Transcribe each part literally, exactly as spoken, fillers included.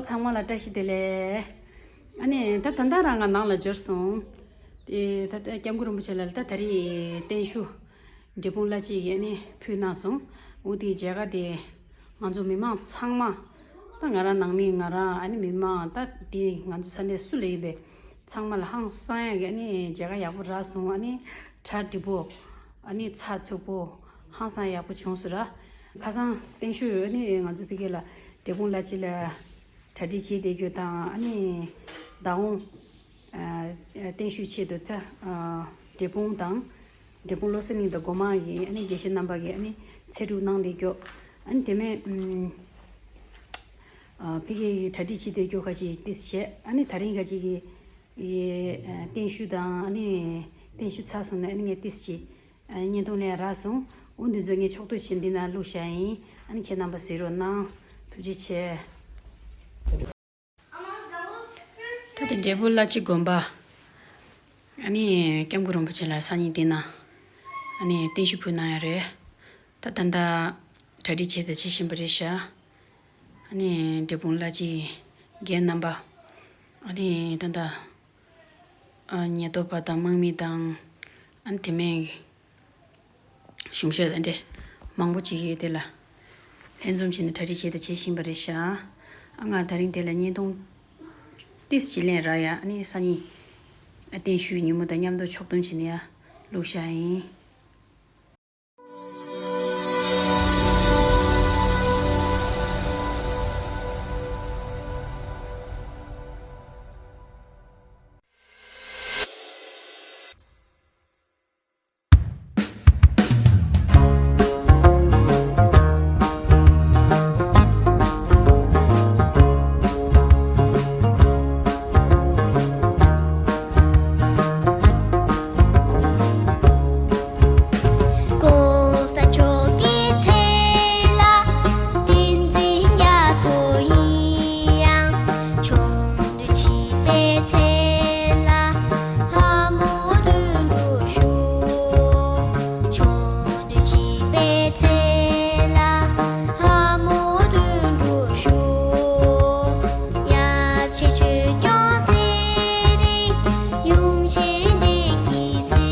ཚང་མ་ལ་བཀྲ་ཤིས་བདེ་ལེགས། ཨ་ནི་ད་ད་ལྟ་རང་ང་ནང་ལ་འབྱོར་སོང་། དེ་ད་ལྟ་སྐྱབས་མགོན་རིན་པོ་ཆེ་ལ་ད་ད་རེས་བརྟན་བཞུགས་འབྲས་སྤུངས་བླ་སྤྱི་གིས་ཨ་ནི་ཕུལ་གནང་སོང་། འོ་དེའི་མཇལ་ཁ་དེ་ང་ཚོ་མི་མང་ཚང་མ། ད་ང་རང་ནང་མི་ང་རང་ཨ་ནི་མི་མང་ད་དེ་ང་ཚོ་ས་གནས་སུ་ལ་ཡིན་པའི་ཚང་མ་ལ་ཧང་སང་ཡག་གི་ཨ་ནི་མཇལ་ཁ་ཡག་པོ་རག་སོང་། ཨ་ནི་གྲ་འགྲིག་པོ། ཨ་ནི་ཚགས་ཚུད་པོ། ཧང་སང་ཡག་པོ་བྱུང་སོང་ར། ཁ་སང་བརྟན་བཞུགས་ཨ་ནི་ང་ཚོ་ཕ་གི་ལ་འབྲས་སྤུངས་བླ་སྤྱི་ལ་གྲ་སྒྲིག་བྱས་བསྡད་རྒྱུ་དང་། ཨ་ནི་ཟླ་འོང་ཨ་བརྟན་བཞུགས་ཆེད་དུ་ད་ཨ་འབྲས་སྤུངས་དང་། འབྲས་སྤུངས་བློ་གསལ་གླིང་དང་སྒོ་མང་གི་ཨ་ནི་དགེ་བཤེས་རྣམ་པ་གིས་ཨ་ནི་ཚེ་སྒྲུབ་གནང་བསྡད་རྒྱུ། ཨ་ནི་དེ་མིན་ཨ་ཕ་གིའི་གྲ་སྒྲིག་བྱེད་བསྡད་རྒྱུ་ཁ་ཅིག་ཏིས་བྱས། ཨ་ནི་ད་རིང་ཁ་ཅིག་གི་ཡི་ཨ་བརྟན་བཞུགས་དང་ཨ་ནི་བརྟན་བཞུགས་ཚར་སོང་ནས་ཨ་ནི་ངས་ཏིས་བྱས་ཨ་བརྙན་ཐུང་ལེན་རག་སོང་། འོ་འདི་ཚོ་ངས་ཕྱོགས་བསྡུས་བྱས་འདི་ན་བླུགས་བཞག་ཡིན། ཨ་ནི་ཁྱེད་རྣམ་པ་གཟིགས་རོགས་གནང་། ཐུགས་རྗེ་ཆེ། ད་ལྟ་འབྲས་སྤུངས་བླ་སྤྱི་དགོན་པ། ཨ་ནི་སྐྱབས་མགོན་རིན་པོ་ཆེ་ལ་སང་ཉིན་དེ་ན་ཨ་ནི་བརྟན་བཞུགས་ཕུལ་གནང་ཡ་རེད། ད་ད་ལྟ་གྲ་སྒྲིག་བྱེད་དང་བྱེད་བཞིན་པ་རེད་ཤག་ཨ་ནི་འབྲས་སྤུངས་བླ་སྤྱི་རྒན་རྣམ་པ། ཨ་ནི་ད་ལྟ་ཨ་ཉེན་རྟོག་པ་དང་དམག་མི་དང་། ཨ་ནི་དེ་མིན་གཞུང་ཞབས་དང་འདྲ་མང་པོ་ཅིག་གིས་དེ་ལ་ལྷན་འཛོམས་བྱས་ནས་གྲ་སྒྲིག་བྱས་དང་བྱེད་བཞིན་པ་རེད་ཤག་ཨ་ང་ད་རིང་དེ་ལ་བརྙན་ཐུང་ཏིས་བྱས་ལེན་རག་ཡ། ཨ་ནི་སང་ཉིན་ཨ་བརྟན་བཞུགས་ཉིན་མོ་དང་མཉམ་དུ་ཕྱོགས་བསྡུས་བྱས་ནས་ཡ་བླུགས་བཞག་ཡིན། གོང་ས་མཆོག་གི་མཚན་ལ་བསྟན་འཛིན་རྒྱ་མཚོ་ཡིན་ཡང་། བྱུང་དུས་བྱིས་པའི་མཚན་ལ་ལྷ་མོ་དོན་གྲུབ་ཞུ། བྱུང་དུས་བྱིས་པའི་མཚན་ལ་ལྷ་མོ་དོན་གྲུབ་ཞུ། ཡབ་ཆེན་ཆོས་སྐྱོང་ཚེ་རིང་། ཡུམ་ཆེན་བདེ་སྐྱིད་ཚེ་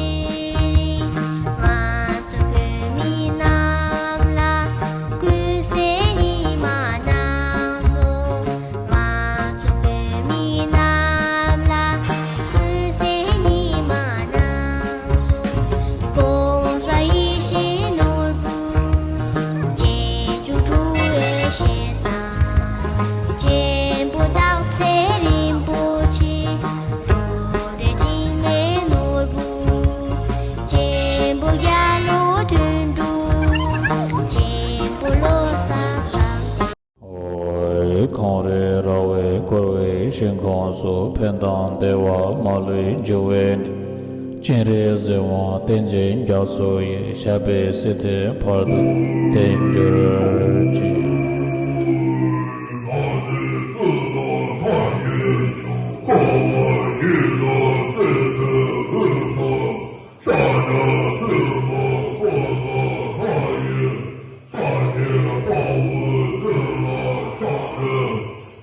རིང་། ང་ཚོ་བོད་མི་རྣམས་ལ་ཀུན་གསལ་ཉི་མ་གནང་སོང་། ང་ཚོ་བོད་མི་རྣམས་ལ་ཀུན་གསལ་ཉི་མ་གནང་སོང་། ༸གོང་ས་ཡིད་བཞིན་ནོར་བུ། རྗེས་འཇུག་འགྲོ་བའི་ཞེ་ས། ཆེན་པོ་སྟག་འཚེར་རིན་པོ་ཆེ། རྡོ་རྗེ་འཇིགས་མེད་ནོར་བུ། ཆེན་པོ་རྒྱ་ལོ་དོན་གྲུབ། ཆེན་པོ་བློ་བཟང་བསམ་གཏན། འོད་ཁམས་རེ་ར་བས་བསྐོར་བའི་ཞིང་ཁམས་སུ། ཕན་དང་བདེ་བ་མ་ལུས་འབྱུང་བའི་གནས། སྤྱན་རས་གཟིགས་དབང་བསྟན་འཛིན་རྒྱ་མཚོ་ཡི། ཞབས་པད་སྲིད་མཐའི་བར་དུ་བརྟན་གྱུར་ཅིག་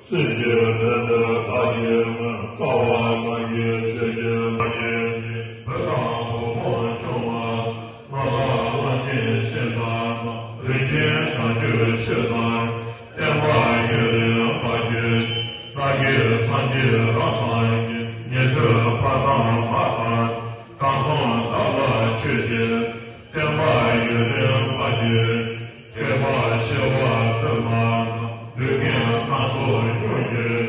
སེམས་ཅན་དོན་དུ་བདག་གིས་དཀའ་བ་མ་བགྱིས། ཆོས་ཀྱི་བདག་གིས་བོད་དང་བོད་ཕམ་ཆུང་མ། ནོར་དང་གླང་ཆེན་ཤིང་དང་། རིན་ཆེན་བྱང་ཆུབ་ཆོས་དང་། བསྟན་པ་ཡུན་རིང་བར་གྱུར། བདག་གིས་སངས་རྒྱས་རབ་སངས་རྒྱས། ཉན་ཐོས་ཕ་དང་མ་དང་། དྲང་སྲོང་བདག་ལ་མཆོད་ཅིང་། བསྟན་པ་ཡུན་རིང་བར་གྱུར། ཐེག་པ་ཆེ་བ་ཐོབ་པ། ལུས་ངན་སྣ་ཚོགས་སྙུང་གྱུར།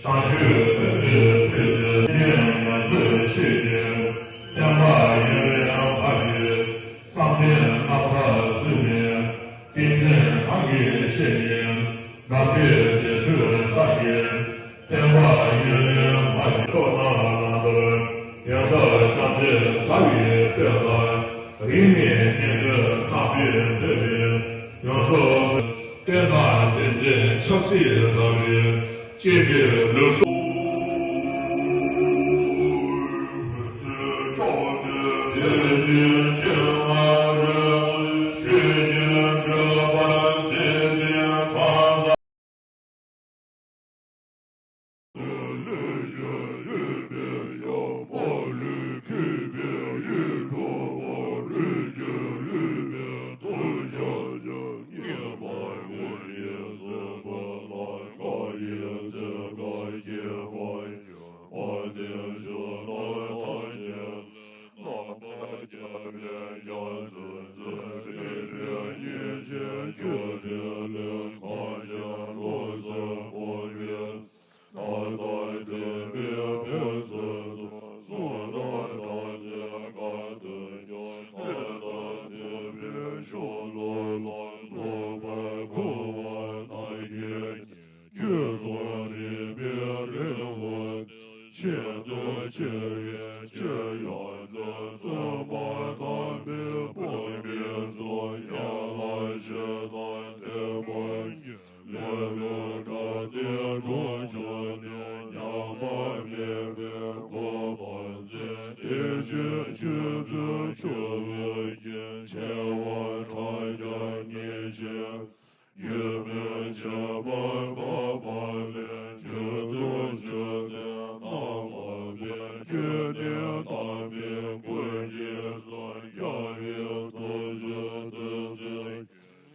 བྱང་ཆུབ་བདེ་ལྡན་ཕན་ཚུན་ཅན། ང་ཚོས་ཆོས་ཀྱི་བསྟན་པ་ཡུན་རིང་བར་གྱུར། བསམ་གཏན་རྣམ་དག་བཟོད་མེད། ཏིང་འཛིན་ཐབས་ཀྱིས་བཤད་ནས། དགའ་བའི་བདེ་དྲོད་བདག་གིས། བསྟན་པ་ཡུན་རིང་བར་གྱུར། ཚོགས་རྣམས་རྣམ་པར་ཡོངས་བདག་བྱང་ཆུབ་རྩ་བའི་དཔལ་དང་། རིས་མེད་མཉན་ཡོད་རྣམ་པར་འདོད་པའི་ཡོངས་རྫོགས། བསྟན་དང་བསྟན་འཛིན་ཆབ་སྲིད་རབ་རིབ་ཅན་གྱི་ལུགས་སྲོལ། ཁྱོད་སོགས་རིག་པའི་རི་བོ་ཆེད་དུ་ཆེ་བའི་ཆོས་ཡོངས་རྫོགས་སུ་མ་དམ་པའི་དཔུང་གིས་སུ་ཡ་ལ་ཞེ་སྡང་གཏི་མུག་གི་ལེ་ལོ་དགྲ་སྟེ་གྲོང་ཆོག་ནས་ཉམས་པ་མེད་པའི་གོ་འཕང་མཛད་དེ། ཆོས་ཆོས་ཚུལ་ཆོས་བོད་ཀྱི་ཆེ་བ་ཕྲ་རྒྱས་ཉེས་བྱས། ཡོད་མེད་ཆེ་བ་འཕགས་པ་ལས། ཁྱོད་དུ་ཆོས་དེ་རྣམ་པར་སྤེལ། ཁྱོད་ནི་དམ་པའི་ཀུན་གྱིས་སུ་རྒྱལ་བའི་ཐུགས་རྗེ་བདུད་རྩི།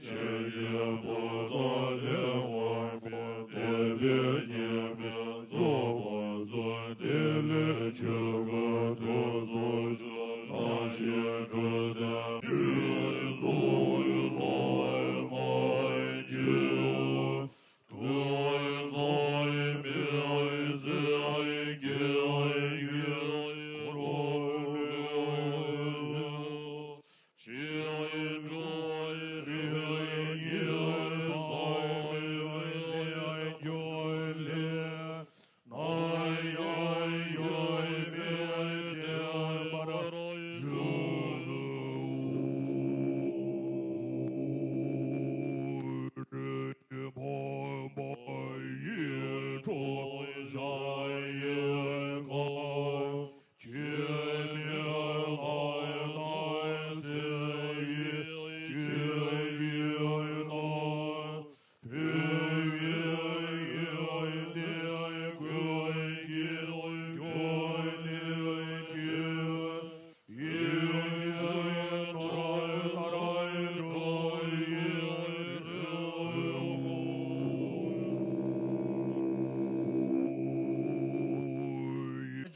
ཆོས་ཀྱི་ཕུང་པོ་ལས་འོངས་པའི་དད་པའི་ཉི་མས་རྫོགས་པར་སྩོལ། དེ་ལས་ཆོས་སྐུ་ཐུགས་སུ་ཆུད། བདག་གཞན་འཁྲུལ་བདེན་ཆོས་རྫོགས་པའི་ལམ་མ་བསྐྱོད།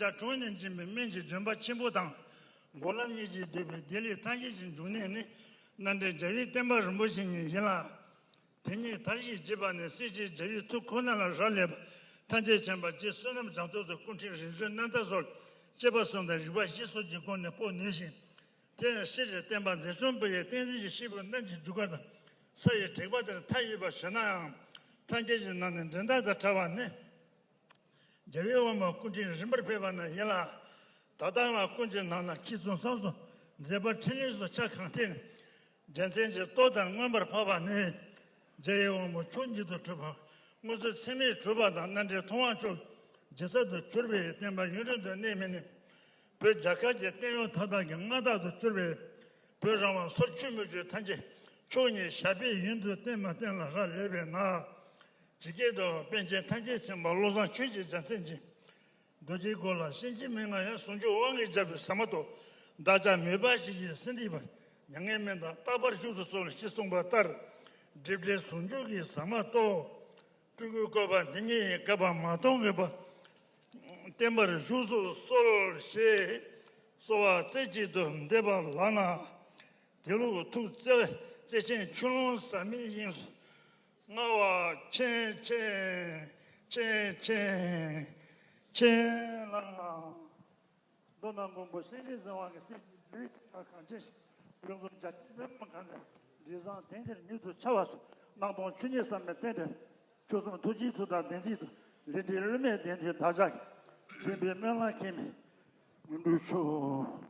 ཇ་གྲོང་ནས་འབྱིན་པའི་སྨན་གྱི་ལྗོན་པ་ཆེན་པོ་དང་། འགོག་ལམ་གཉིས་ཀྱིས་བསྡུས་པའི་བདེ་ལེགས་ཐམས་ཅད་ཀྱི་འབྱུང་གནས་ནི། རྣམ་འདྲེན་རྒྱལ་བའི་བསྟན་པ་རིན་པོ་ཆེ་ཉིད་ཡིན་ལ། དེ་ཉིད་མཐར་ཕྱིན་བགྱིས་པ་ནི། སྲས་བཅས་རྒྱལ་བའི་ཐུགས་ཁོ་ན་ལ་རག་ལས་པ། ཐམས་ཅད་མཁྱེན་པ་རྗེ་བསོད་ནམས་རྒྱ་མཚོ་སོགས། སྐུ་ཕྲེང་རིམ་བྱོན་རྣམ་ཐར་སོགས། བསྐྱེད་པ་གསུམ་དང་རིག་པ་བཞི་སོགས་ཀྱི་སྒོ་ནས་སྤོ་ནུས་ཤིང་། དེ་ཡང་སྤྱིར་བསྟན་པ་འཛིན་སྐྱོང་སྤེལ་བའི་བསྟན་འཛིན་གྱི་སྐྱེས་བུ་རྣམས་ཀྱི་རྒྱུ་སྐར་དང་ས་ཡི་དྲེག་པ་དེར་མཐའ་ཡས་པར་ཞུ་ནའང་། ཐམས་ཅད་ཀྱི་ནང་ནས་འགྲན་ཟླ་དང་བྲལ་བ་ནི། རྒྱལ་བའི་དབང་པོ་སྐུ་ཕྲེང་རིམ་པར་ཕེབས་པ་རྣམས་ཡིན་ལ། ད་ལྟའང་ཀུན་གྱི་ནང་ན་མཁས་བཙུན་གསུམ་སོགས་མཛད་པ་འཕྲིན་ལས་སུ་ཆ་གང་ཐད་ནས། རྒྱལ་མཚན་གྱི་ཏོག་ལྟར་མངོན་པར་འཕགས་པ་ནི། རྒྱལ་བའི་དབང་པོ་མཆོག་འགྱུར་དུ་གྲུབ་པ། དངོས་སུ་ཚད་མས་གྲུབ་པ་དང་། རྣམ་འདྲེན་ཐུབ་དབང་མཆོག་གི་རྒྱལ་ས་དུ་གྱུར་པའི་བསྟན་པ་ཡུན་རིང་དུ་གནས་མིན་ནི། བོད་རྒྱལ་ཁབ་ཀྱི་བསྟན་ཡོངས་མཐའ་དག་གི་མངའ་བདག་ཏུ་གྱུར་པའི་བོད་རང་དབང་སོར་ཆུད་མི་ཆུད་ཐམས་ཅད་མཆོག་ཉིད་ཞབས་པད་ཡུན་དུ་བརྟན་མ་བརྟན་ལ་རག་ལས་པས་ན། ཇི་སྐད་དུ། པཎ་ཆེན་ཐམས་ཅད་མཁྱེན་པ་བློ་བཟང་ཆོས་ཀྱི་རྒྱལ་མཚན་གྱིས། རྡོ་རྗེའི་སྒོ་ལ་གཤིན་རྗེའི་མན་ངག་ཡང་། ཟུང་འཇུག་དབང་གིས་སྦྱར་བའི་ཟ་མ་ཏོག་བདག་ཅག་མོས་པ་ཞིག་གིས་ཟིན་ཏེ་བར། མྱ་ངན་མེད་དང་རྟག་པར་བཞུགས་སུ་གསོལ། ཞེས་གསུངས་པ་ལྟར། སྒྲིབ་བྲལ་ཟུང་འཇུག་གི་ཟ་མ་ཏོག་སྤྲུལ་སྐུའི་བཀོད་པ་འདི་ཉིད་ཡིན། བསྐལ་པ་མ་སྟོངས་པའི་བར། བརྟན་པར་བཞུགས་སུ་གསོལ། ཞེས་གསོལ་བ་རྩེ་གཅིག་ཏུ་འདེབས་པ་ལགས་ན། དེ་ལུགས་ཐུགས་བརྩེ་བརྩེ་ཆེན་ཆུ་ཀླུང་ཟབ་མོའི་དབྱིངས་སུ་བསྔགས་པ་ཆེན་ཆེན་ཆེན་ཆེན་ཆེན་ལགས། མདོར་ན་མགོན་པོ་གཤེན་རབ་ཟིན་དབང་གི་སྲས་ཀྱི་རྒྱུད་ཁྱབ་བདག་གངས་ཅན་ཞིང་། ཡོངས་སུ་རྒྱ་ཆེའི་བོད་མི་གང་ཚེ། དྲི་བཟང་དེང་འདིར་མྱུར་དུ་འཆར་བར་ཤོག། སྣང་སྟོང་ཆོས་ཉིད་ཟབ་མོའི་རྟེན་འབྲེལ། ཆོས་སྲུང་ཐུགས་རྗེའི་མཐུ་དང་བདེན་ཚིག་ཏུ། ལས་འབྲས་བསླུ་མེད་བདེན་མཐའི་བདག་ཅག་གིས། མགོན་པོའི་སྨོན་ལམ་ཁེངས་མེད་ངུ་འབོད་ཤོག།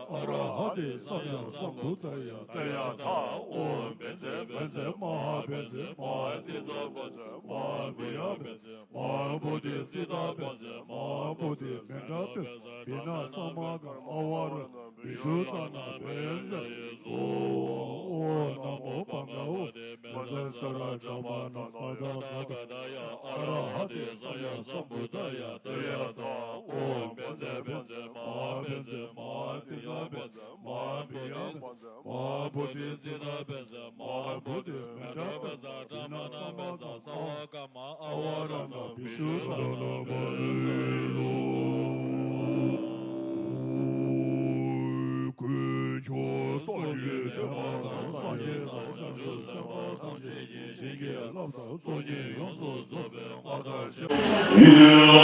ཨ་ར་ཧ་ཏེ་སམ་ཡ་སམ་བུ་དྷ་ཡ། ཏདྱ་ཐཱ། ཨོཾ་བཛྲ་བཛྲ་མ་ཧཱ་བཛྲ་མ་ཧཱ་ཏི་ཙ་བཛྲ་མ་ཧཱ་བི་ཡ་བཛྲ་མ་ཧཱ་བོ་དྷི་ཙིཏྟ་བཛྲ་མ་ཧཱ་བོ་དྷི་མནྡ་བཛྲ་བི་ན་ས་མ་ཀ་མ་ཨ་ཝ་ར་ན་བི་ཤུདྡྷ་ན་བཛྲ་ཡེ་སྭཱ་ཧཱ། ཨོཾ་ན་མོ་བྷ་ག་བ་ཏེ། བཛྲ་ས་ར་བྷྲ་མ་ཎ་ཏ་ཐཱ་ག་ཏ་ཡ། ཨ་ར་ཧ་ཏེ་སམ་ཡ་སམ་བུ་དྷ་ཡ། ཏདྱ་ཐཱ། ཨོཾ་བཛྲ་བཛྲ་མ་ཧཱ་བཛྲ་མ་ཧཱ་ཏི་ཙ་བཛྲ་མ་ཧཱ་བི་ཡ་བཛྲ་མ་ཧཱ་བོ་དྷི་ཙིཏྟ་བཛྲ་མ་ཧཱ་བོ་དྷི་མནྡ་བཛྲ་བི་ན་ས་མ་ཀ་མ་ཨ་ཝ་ར་ན་བི་ཤུདྡྷ་ན་བཛྲ་ཡེ་སྭཱ་ཧཱ། སངས་རྒྱས་དང་བྱང་ཆུབ་སེམས་དཔའ་ཐམས་ཅད་ཀྱིས་བྱིན་གྱིས་བརླབས་དང་ཚོགས་གཉིས་ཡོངས་སུ་རྫོགས་པའི་བཀའ་དང་ཞབས།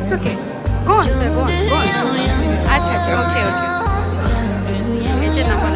It's okay. Go on, sir. Go on. Go on. Acha, acha. Okay, okay. Agent number